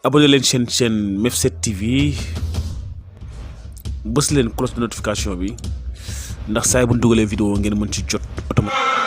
abonné leen chaîne MEF7 TV bës leen cloche de notification bi ndax saa bu ñu dugalee vidéo ngeen mën ci jot automatique